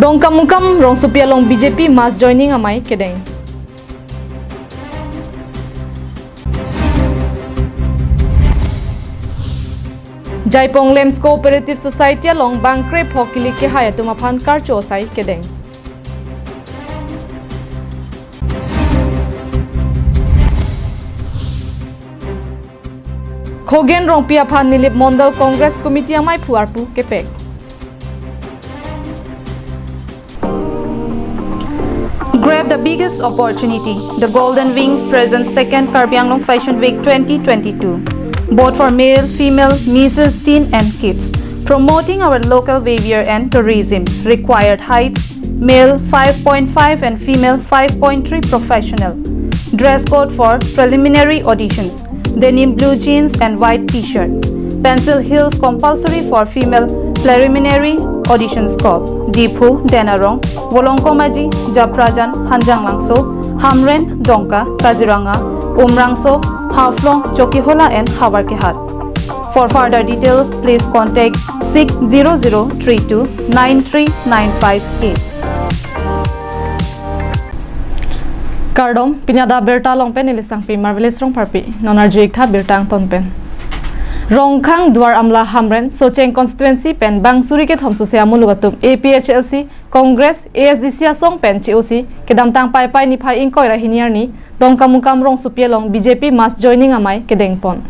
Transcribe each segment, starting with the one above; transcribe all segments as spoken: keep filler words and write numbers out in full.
Dongkamukam rongsopi along B J P mass joining amei kedeng. Jaipong Lamps Cooperative Society along bang krepho kilik kehai atum aphan karcho asai kedeng. Khogen Rongpi aphan Nilip Mondal Congress Committee ameiphu arpu kepek. Grab the biggest opportunity. The Golden Wings presents second Karbi Anglong Fashion Week twenty twenty-two. Both for male, female, misses, teen and kids. Promoting our local behavior and tourism. Required height, male five point five and female five point three professional. Dress code for preliminary auditions. Denim blue jeans and white t-shirt. Pencil heels compulsory for female preliminary auditions call. Diphu, Denarong, Volongkom Aji, Japrajan, Hanjanglangso, Hamren, Dongka, Kaziranga, Umrangso, Haflong, Chokihola and Howraghat. For further details, please contact six zero zero three two nine three nine five eight. Kardom, pini adak birta along pen neli Sangpi Marvelous Rongpharpi, non arju-ik tha birta angton pen. Rongkhang Duar Amla Hamren, Socheng constituency pen bang suri kethom sose amuluk atum A P H L C, Congress, A S D C asong pen che-osi, kedamtang Paipai niphai ingkoi ra hini arni, Dongkamukam rongsopi along B J P mass joining amei kedengpon.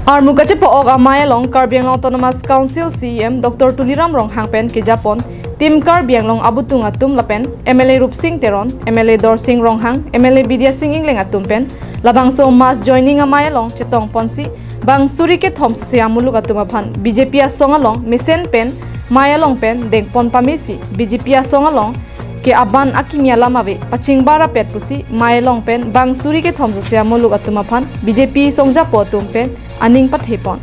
Armu kachepa-ok amei along Karbi Anglong Autonomous Council C E M Doctor Tuliram Ronghang pen kejapon, Team Karbi Anglong abutung atum lapen M L A Rupsing Teron, M L A Dorsing Ronghang, M L A Bidya Sing Engleng atum pen labangso mass joining amei along chetongponsi, bang suri kethom sose amuluk atum aphan B J P asong along mesen pen mei along pen dengpon pamesi, B J P asong along ke aban akimi alam ave, pachingbar apet pusi mei along pen bang suri kethom sose amuluk atum aphan B J P songjapo atum pen aning pathepon.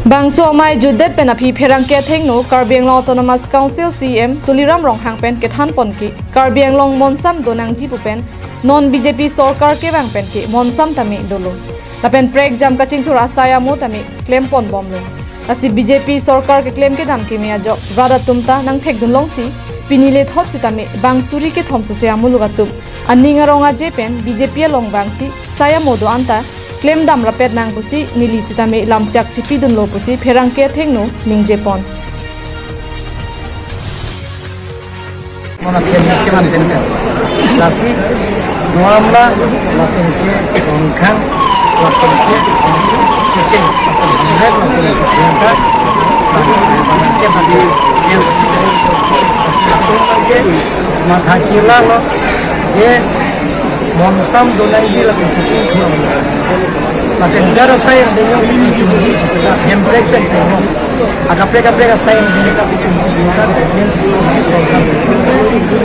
Bangso amei jutdet pen aphi pherangke athengno Karbi Anglong Autonomous Council C E M Tuliram Ronghang pen kethanpon ke Karbi Anglong monsam donangji pu pen non B J P sorkar kevang pen ke monsam tame dolo. Lapen prekjam kachingthur asai amo tame klempon bomlo. Lasi B J P sorkar keklem kedam keme ajok rat atum ta nangthekdun longsi, pini lethot sitame bang suri kethom sose amuluk atum aning arong aje pen B J P along vangsi sai amo do-an ta klemdam rapet nang pusi neli sitame lamchak chipidunlo pusi pherangke athengno ningjepon. Mona fairness ke man pen ka. Lasi Duar Amla, lapen ke Rongkhang, lapen ke Socheng, lapen ke Rongkhang, lapen ke Bali, L C, lasi lapen ke matha kila lo, je monsam donangji lapen kachingthur. Lapen jara sai yang denyong si chunji, sudah hemprek pen chengno. Akaprek kaprek asai yang denyong kapi chunji, bukan government si chunji, sorkar si chunji.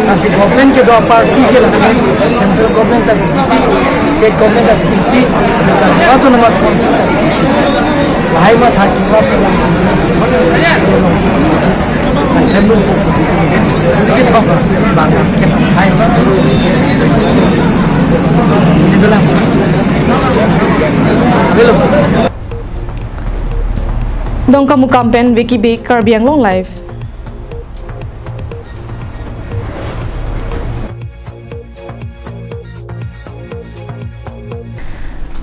Lasi government kedo party ke lapen central government ta B J P, state government ta B J P, autonomous council ta B J P. Lahai matha kila si yang Dongkamukam pen Vicky Bey, Karbi Anglong Live.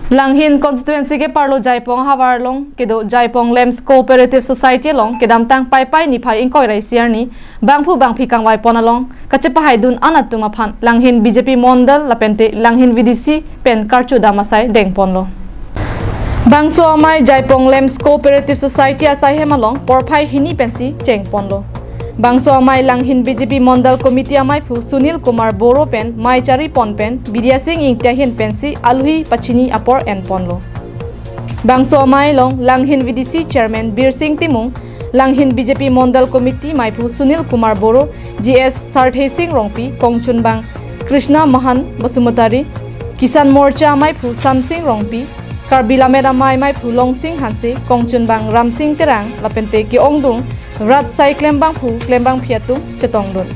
Langhin constituency keparlo Jaipong ahavar along kedo Jaipong Lamps Cooperative Society along kedamtang Paipai niphai ingkoi ra isi arni bangphu bangphi kangvaipon along kachepahaidun an atum aphan Langhin B J P Mondal lapente Langhin V D C pen karcho dam asai dengponlo. Bangso amei Jaipong Lamps Cooperative Society asai hem along porphai hini pensi chengponlo. Bangso amei Langhin B J P Mondal Committee ameiphu Sunil Kumar Boro pen mei charipon pen Bidya Sing Ingti ahin pensi aluhi pachini apor enponlo. Bangso amei along Langhin V D C Chairman Birsing Timung, Langhin B J P Mondal Committee meiphu Sunil Kumar Boro, G S Sarthe Sing Rongpi, kongchunbang Krishna Mohan Basumatary, Kisan Morcha meiphu Samsing Rongpi, Karbi Lammet Amei meiphu Longsing Hanse, kongchunbang Ramsing Terang, lapente ke-ongdung rat sai klembangphu klembangphi atum chetongdun.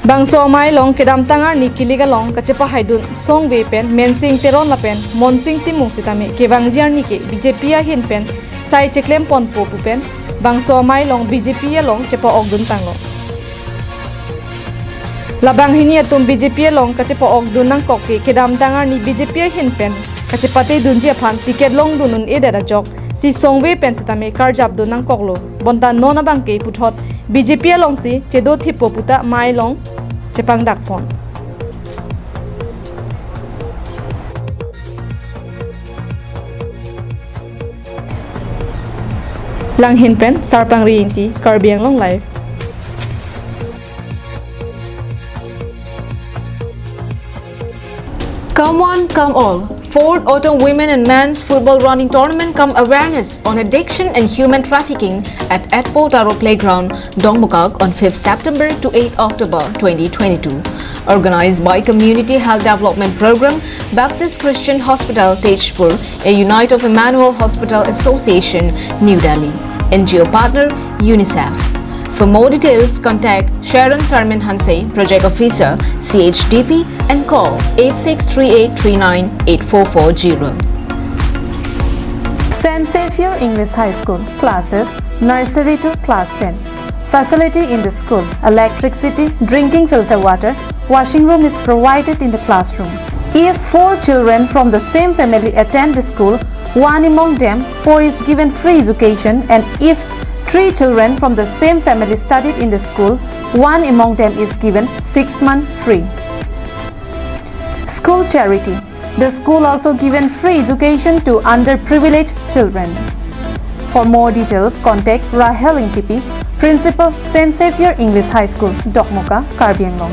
Bangso amei along kedamtang arni kilik along kachepahaidun Songve pen Mensing Teron lapen Monsing Timung sitame kevangji arni ke B J P ahin pen sai cheklempon po pu pen bangso amei along B J P along chepa-okdun tanglo. Labang hini atum B J P along kachepa-okdun nangkok ke kedamtang arni B J P ahin pen kachepatedunji aphan ticket longdun un-edet ajok si Songve pen sitame karjapdun nangkoklo. Bonta non abangke puthot B J P alongsi chedo thippo puta amei along chepangdakpon. Langhin pen Sarpangri Ingti, Karbi Anglong Live. Come one, come all. Fourth Autumn Women and Men's Football Running Tournament cum Awareness on Addiction and Human Trafficking at Etpo Taro Playground, Dokmoka on fifth September to eighth October twenty twenty-two. Organized by Community Health Development Program, Baptist Christian Hospital, Tezpur, a unit of Emmanuel Hospital Association, New Delhi. N G O partner, UNICEF. For more details, contact Sharon Sarmin Hanse, Project Officer, C H D P, and call eight six three eight three nine eight four four zero. Saint Xavier English High School, classes nursery to class ten. Facility in the school: electricity, drinking filter water, washing room is provided in the classroom. If four children from the same family attend the school, one among them, four, is given free education, and if three children from the same family studied in the school, one among them is given six months free. School charity. The school also given free education to underprivileged children. For more details, contact Rahel Ingtipi, Principal, Saint Xavier English High School, Dokmoka, Karbi Anglong.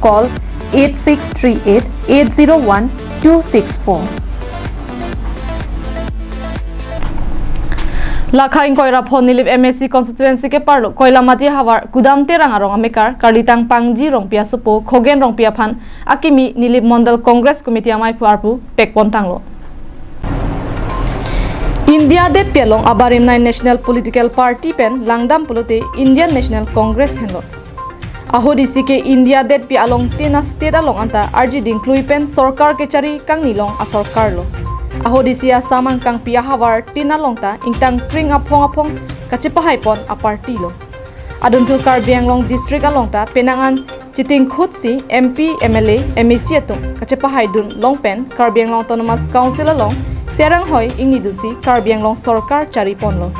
Call eight six three eight eight zero one two six four. Lakha ingkoi ra pho Nilip M A C constituency keparlo Koilamati havar Kudam Terang arong amekar Karlitang Pangji Rongpi asopo Khogen Rongpi aphan akimi Nilip Mondal Congress Committee ameiphu arpu pekpon tanglo. India detpi along abarim nai national political party pen langdam pulote Indian National Congress henlo. Ahut isi ke India detpi along tin a-state along anta arji dingklui pen sorkar kechari kangnilong asorkar lo. Ahut isi Assam angkangpi ahavar tin along ta ingtang kring aphong aphong kachepahaipon a-party lo. Adunthu Karbi Anglong district along ta penang an chitingkhutsi M P, M L A, M A C atum kachepahaidun long pen Karbi Anglong Autonomous Council along seranghoi ingnidunsi Karbi Anglong sorkar chariponlo.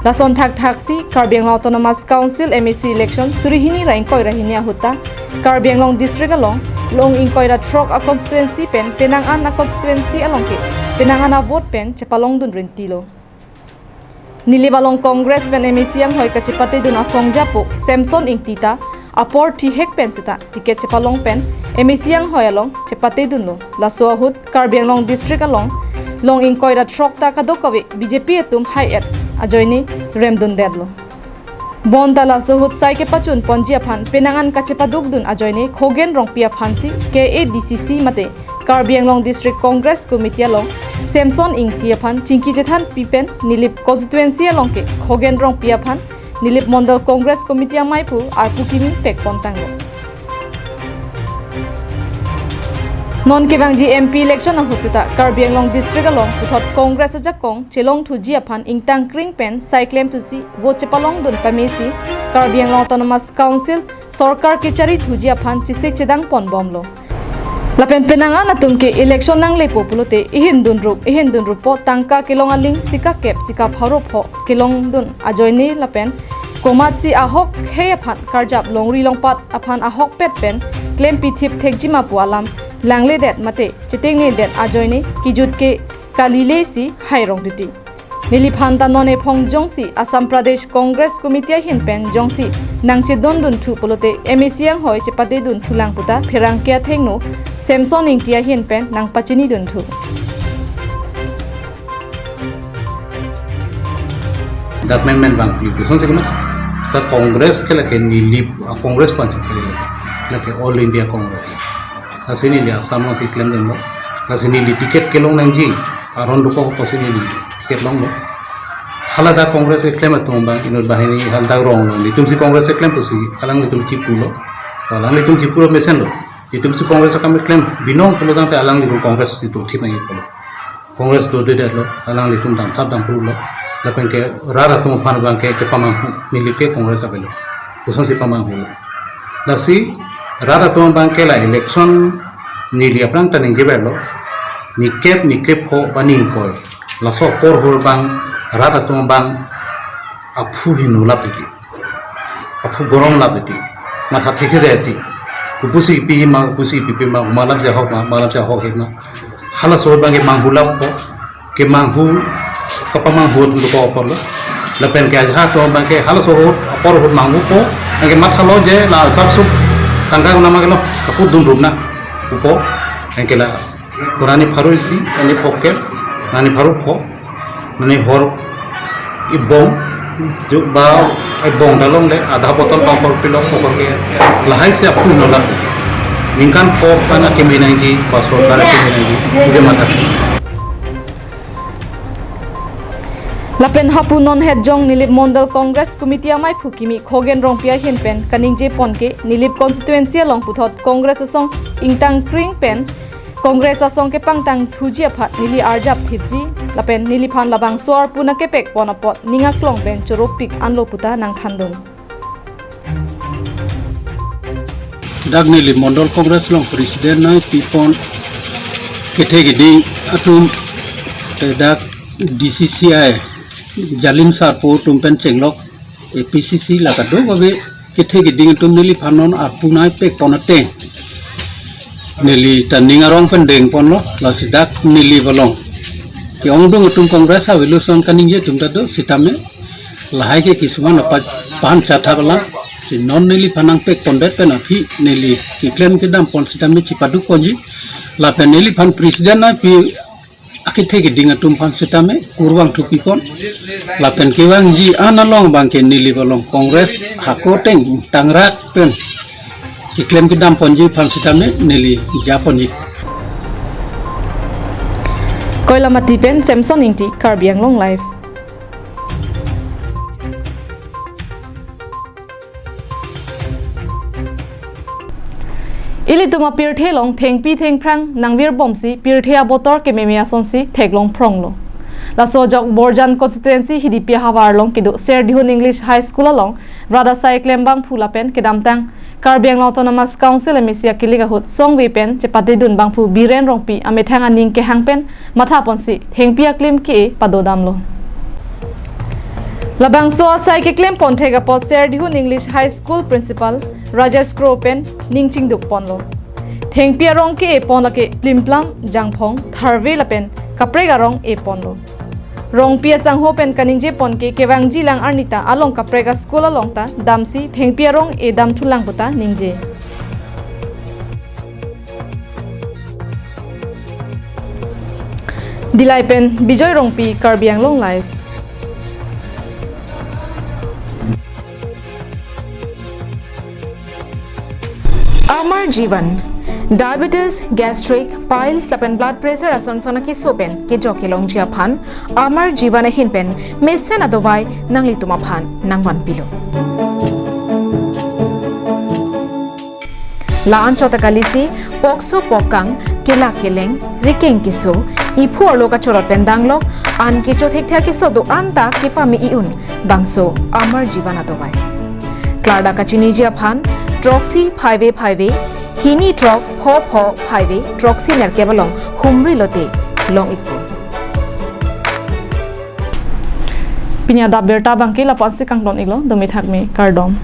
Lason thakthaksi Karbi Anglong Autonomous Council M A C election suri hini ra ingkoi ra hini ahut ta Karbi Anglong district along long ingkoi ra throk a-constituency pen penang an a-constituency along ke penang an a-vote pen chepalongdun rintilo. Nilip along Congress pen M A C anghoi kachepatedun asong japo Samson Ingti ta apor thihek pen seta ticket chepalong pen M A C anghoi along chepatedunlo. Laso ahut Karbi Anglong district along long ingkoi ra throk ta kadokave B J P atum hai-et ajoine remdundetlo. Bonta laso ahut sai kepachunponji aphan penang an kachepadukdun ajoine Khogen Rongpi aphansi K A D C C mate Karbi Anglong District Congress Committee along Samson Ingti aphan chingki chethanpi pen Nilip constituency along ke Khogen Rongpi aphan Nilip Mondal Congress Committee ameiphu arpu kimi pekpon tanglo. Non kevangji M P election ahut seta Karbi Anglong District along puthot Congress ajakong chelongthuji aphan ingtang kring pen sai klemthusi vote chepalongdun pamesi Karbi Anglong Autonomous Council sorkar kecharithuji aphan chesik chedangponbomlo. Lapen penang an atum ke election nanglepo pulote ihin dunrup, ihin dunruppo tangka kelong aling sika kep sika pharo pho kelongdun ajoine lapen komatsi ahok hei aphan karjap longri longpat aphan ahokpet pen klempithip thekjima pu alam langledet mate chetengnedet ajoine kijut ke kalile si hairong titi. Neliphan ta non ephong jongsi Assam Pradesh Congress Committee ahin pen jongsi nangchedondunthu pulote M A C anghoi chepatedunthulang puta pherangke athengno Samson Ingti ahin pen nangpachinidunthu. Development bang pili puson se kema. Sa Congress ke lake Nilip, ah, Congress pan se kema. Lake All India Congress. Lasi neli Assam alongsi klemdunlo. Lasi neli ticket kelong nangji. Aron dokok pusi neli ticket longlo. Haladak Congress keklem atum bang inut banghini haladak rong lo. Netumsi Congress keklem pusi alanglitum chipulo. Alanglitum Tripura mesen lo. Itum si Congress akam klem binong pulo tangte alanglitum Congress itum thip nangji pulo. Congress do de lo, alanglitum damthap damphru lo. Lapen ke rat atum aphan abang ke kepamanghu, neli ke Congress avelo. Kosonsi pamanghulo. Lasi rat atum abang ke la election neli aphrang ta ningjever lo. Nikep, nikep ho ba ningkoi. Laso apor ahut abang rat atum abang aphu hinu lap titi. Aphu gorom lap titi. Matha thekthe titi. Kopusi pi ma, kopusi pipe ma, malap si ahok ma, malap si ahok he ma. Halaso ahut abang ke manghulappo, kemanghu, kapamanghu atum dokok apor lo. Lapen ke ajahak atum abang ke halaso ahut, apor ahut manghupo, anke mathalo je la asapsup tangka kunama kelo, kapudun rumna, pupo, anke la, kurani pharu isi, ani phokke, nani pharu pho, nani hor ibong, ju ba ibong dalong le, adha botol pangkor pilok pokor ke, lahai si aphu nola. Ningkan pho aphan akeme nangji, ba sorkar akeme nangji, ude matha. Lapen hapu non het jong Nilip Mondol Congress Committee amaiphu kimi Khogen Rongpi ahin pen kaningje pon ke Nilip constituency along puthot Congress asong ingtang kring pen Congress asong kepangtang thuji aphan neli arjap thipji lapen neliphan labangso arpu nangkepek pon apot ning aklong pen choropik anlo puta nangthandun. Dak neli Mondol Congress along President nangpi pon kethe keding atum, te dak D C C I Jalin Sarpo atum pen chenglok A P C C la kadokave kethe keding atum neliphan non arpu nangpek pon ateng neli ta ning arong pen deng ponlo, lasi dak neli along ke-ongdung atum Congress avelo ason kaningje atum ta do sitame lahai ke kisuman apa pan chathak la si non neliphan nangpek pondet pen aphi neli keklem kedam pon sitame chipaduk ponji lapen neliphan President nangpi akethe keding atum aphan sitame kurvangthu pi pon lapen kevangji an along abang ke neli along Congress hako ateng tangrak pen keklem kedam ponji aphan sitame neli ja ponji. Koilamati pen Samson Ingti, Karbi Anglong Live. Ilitum apirthe along thengpi thengphrang nangvirbomsi pirthe abotor kememe asonsi theklong phronglo. Laso ajok Borjan constituency Hidipi ahavar along kedo Serdihun English High School along rat asai klembangphu lapen kedamtang Karbi Anglong Autonomous Council M A C akilik ahut songve pen chepatedun bangphu Biren Rongpi amethang aning kehang pen matha ponsi thengpi aklim ke padodamlo. Labangso asai keklem pon thek apot Serdihun English High School Principal Rajesh Kro pen ning chingduk ponlo. Thengpi arong ke-e pon lake plimplam, jangphong, tharve lapen kaprek arong e ponlo. Rongpi asangho pen kaningje pon ke kevangjilang arni ta along kaprek a-school along ta damsi thengpi arong e damthulang puta ningje. Dillai pen Bijoy Rongpi, Karbi Anglong Live. Amar Jeevan, diabetes, gastric, piles lapen blood pressure ason sana keso pen kejok kelongji aphan Amar Jeevan ahin pen mesen adovai nanglitum aphan nangvanpilo. La-an chot ta kalisi pokso pokkang, kelak keleng, rikeng keso, iphu arlo kachorot pen danglok, an kecho thekthe akeso do-an ta kepame i-un, bangso Amar Jeevan adovai. Klardak kachiniji aphan, throksi phaive phaive, hini throk pho pho phaive, throksi nerkep along humri lote long-ikpo. Pini adap birta abangke lapu-ansi kangton-iklo, dumi thakmi kardom.